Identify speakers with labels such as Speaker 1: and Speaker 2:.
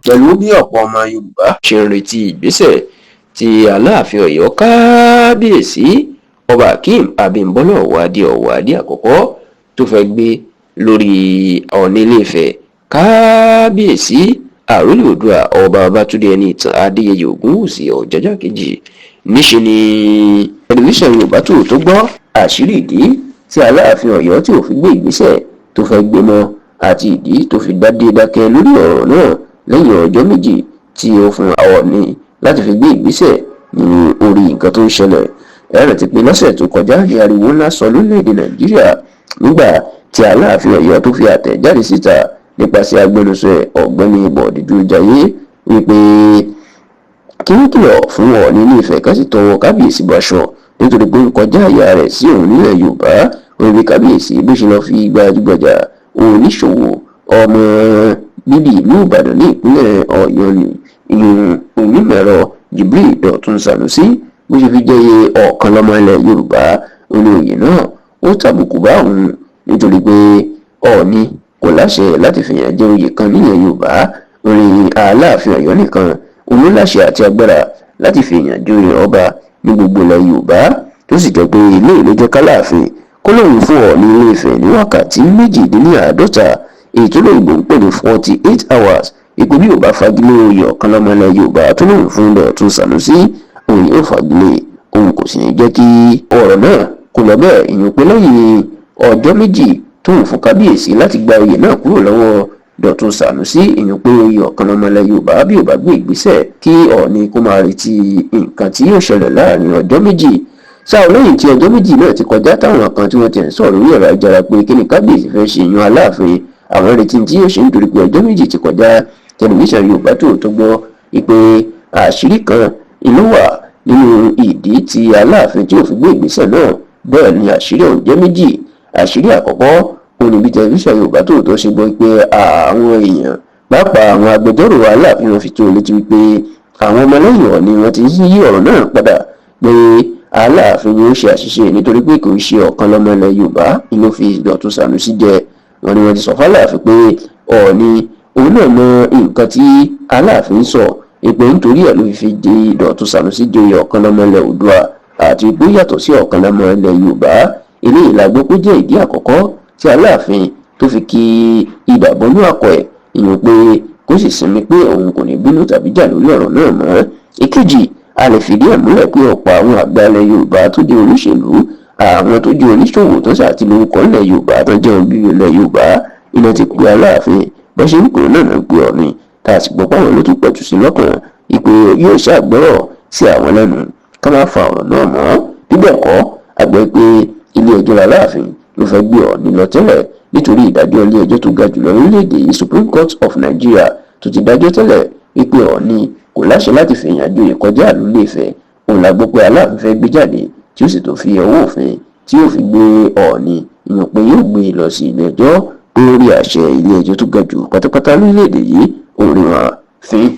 Speaker 1: Pẹ̀lú bí ọ̀pọ̀ ọmọ Yorùbá ṣe ń retí ìgbésẹ̀ tí Aláàfin Ọ̀yọ́, Kábíyèsí Ọba Akeem Abímbọ́lá Ọwọ́adé, Ọwọ́adé Àkọ́kọ́, tó fẹ́ gbé lórí Ọọ̀ni Ilé-Ifẹ̀, Kábíyèsí Àrólé Oòduà, Ọba Babátúndé Ẹniìtàn Adéyẹyè Ògúnwùsì Ọ̀jájá Kejì, níṣẹ́ ni Tẹlifíṣàn Yorùbá Tòótọ́ gbọ́ àṣírí ìdí tí Aláàfin Ọ̀yọ́ tí ò fi gbé ìgbésẹ̀ tó fẹ́ gbé mọ́ àti ìdí tó fi dádé dákẹ́ lórí ọ̀rọ̀ náà lẹ́yìn ọjọ́ 2 tí ó fún Ọọ̀ni láti fi gbé ìgbésẹ̀ nínú orí nǹkan tó ń ṣẹlẹ̀. Ẹ rántí pé lọ́sẹ̀ tó kọjá ní ariwo ńlá sọ lórílẹ̀‐èdè Nàìjíríà nígbà tí Aláàfin Ọ̀yọ́ tó fi àtẹ̀jáde síta nípasẹ̀ agbẹnusọ ẹ̀, Ọ̀gbẹ́ni Bọ̀dé Dúrójayé, wípé kí wọ́n kìlọ̀ fún Ọọ̀ni Ilé Ifẹ̀ ká sì tọwọ́ kábíyèsí bọṣọ nítorí pé ń kọjá àyà rẹ̀ sí òun nílẹ̀ Yorùbá. Orí kábíyèsí bó ṣe lọ́ọ́ fi gbajúgbajà oníṣòwò ọmọ bíbí ìlú Ìbàdàn ní ìpínlẹ̀ Ọ̀yọ́ ní ìyún onímọ̀-ẹ̀rọ Jubril Dọ̀tun Sanusi bó ṣe fi jẹ́yẹ ọ̀kan lọ́mọ ilẹ̀ Yorùbá olóyè náà, ó tàbùkù bá òun nítorí pé Ọọ̀ni kò láṣẹ láti fìyàn jẹ oyè kan nílẹ̀ Yorùbá. Orí Aláàfin Ọ̀yọ́ nìkan òun ló láṣẹ àti agbára láti fìyàn joyè ọba ní gbogbo ilẹ̀ Yorùbá, tó sì jẹ́ pé ilé ìlú jẹ́ kálàáfin kó lóun fún Ọọ̀ni Ilé-Ifẹ̀ ní wákàtí 48, èyí tó lóyìnbó ń pè ní 48 hours, ìpè bí ò bá fagilé oyè ọ̀kan lọ́mọ ilẹ̀ Yorùbá tó lóun fún Dọ̀tun Sanusi, òun yóò fagilé, òun kò sì ní jẹ́ kí ọ̀rọ̀ náà kó lọ bẹ́ẹ̀. Ìyẹn pé lẹ́yìn ọjọ́ 2 tóun fún kábíyèsí láti gba oyè náà kúrò lọ́wọ́ Dọ̀tun Sanusi, ìyẹn pé oyè ọ̀kan lọ́mọ ilẹ̀ Yorùbá, bí ò bá gbé ìgbésẹ̀, kí Ọọ̀ni kó máa retí nǹkan tí yóò ṣẹlẹ̀ láàrin ọjọ́ 2 ṣáà. Lẹ́yìn tí ọjọ́ 2 náà ti kọjá, táwọn kan tí wọ́n ti ń sọ̀rọ̀ lórí ẹ̀rọ ayélujára pé kí ni kábíyèsí fẹ́ ṣe yan Aláàfin, àwọn retí tí yóò ṣe nítorí pé ọjọ́ 2 ti kọjá. Tẹlifíṣàn Yorùbá Tòótọ́ gbọ́ pé àṣírí kan ìlú wà nínú ìdí tí Aláàfin tí ò fi gbé ìgbésẹ̀ náà. Bẹ́ẹ̀ ni àṣírí ọ̀hún jẹ́ méjì. Àṣírí àkọ́kọ́ òun níbi Tẹlifíṣàn Yorùbá Tòótọ́ ṣe gbọ́ pé àwọn èèyàn, pàápàá àwọn agbẹjọ́rò Aláàfin, wọn fi tó létí wípé àwọn ọmọlẹ́yìn Ọọ̀ni wọn ti yí ọ̀rọ̀ náà padà pé Aláàfin ni ó ṣe àṣìṣe nítorí pé kò ń ṣe ọ̀kan lọ́mọ ilẹ̀ Yorùbá ni ló fi Dọ̀tun Sanusi jẹ. Wọn ni wọ́n ti sọ fáláàfin pé Ọọ̀ni òun náà mọ nǹkan tí Aláàfin sọ, ìpè nítorí ẹ̀ ló fi di Dọ̀tun Sanusi joyè ọ̀kan lọ́mọ ilẹ̀ Oòduà àti pé yàtọ̀ sí ọ̀kan lọ́mọ ilẹ̀ Yorùbá. Eléyìí la gbọ́ pé jẹ́ ìdí àkọ́kọ́ tí Aláàfin tó fi kí idà bọnú àkọ ẹ̀, ìyẹn pé kó sì sinmi pé òun kò ní bínú tàbí jà lórí ọ̀rọ̀ náà mọ́. Ìkejì, a lè fìdí ẹ̀ múlẹ̀ pé ọ̀pọ̀ àwọn àgbà ilẹ̀ Yorùbá tó jẹ́ olóṣèlú, àwọn tó jẹ́ oníṣòwò tó ṣàti lórúkọ ilẹ̀ Yorùbá, tó jẹ́ òbí ilẹ̀ Yorùbá, iná ti pe Aláàfin bó ṣe ń pè náà náà pé Ọọ̀ni, tá a sì gbọ́ páwọn ló tún pẹ̀tù sí lọ́kàn ìpè yóò ṣàgbọ́rọ̀ sí àwọn lẹ́nu ká má fa ọ̀rọ̀ náà mọ́. Bíbẹ̀ kọ́, àgbẹ̀ pé ilé ẹjọ́ Aláàfin ló fẹ́ gbé Ọọ̀ni lọ tẹ́lẹ̀ nítorí ìdájọ́ ilé ẹjọ́ tó ga jùlọ lórílẹ̀‐èdè yìí, Supreme Court of Nigeria, tó ti dájọ́ tẹ́lẹ̀ wípé Ọọ̀ni kò láṣẹ láti fèèyàn joyè kọjá ìlú Ilé-Ifẹ̀. Òun la gbọ́ pé Aláàfin fẹ́ gbé jáde, tí ó sì tó fi ọwọ́ òfin tí yóò fi gbé Ọọ̀ni, ìyẹn pé yóò gbé e lọ sí ilé ẹjọ́ lórí àṣẹ ilé ẹjọ́ tó ga jù pátápátá lórílẹ̀‐èdè yìí, òun rí wọn fín.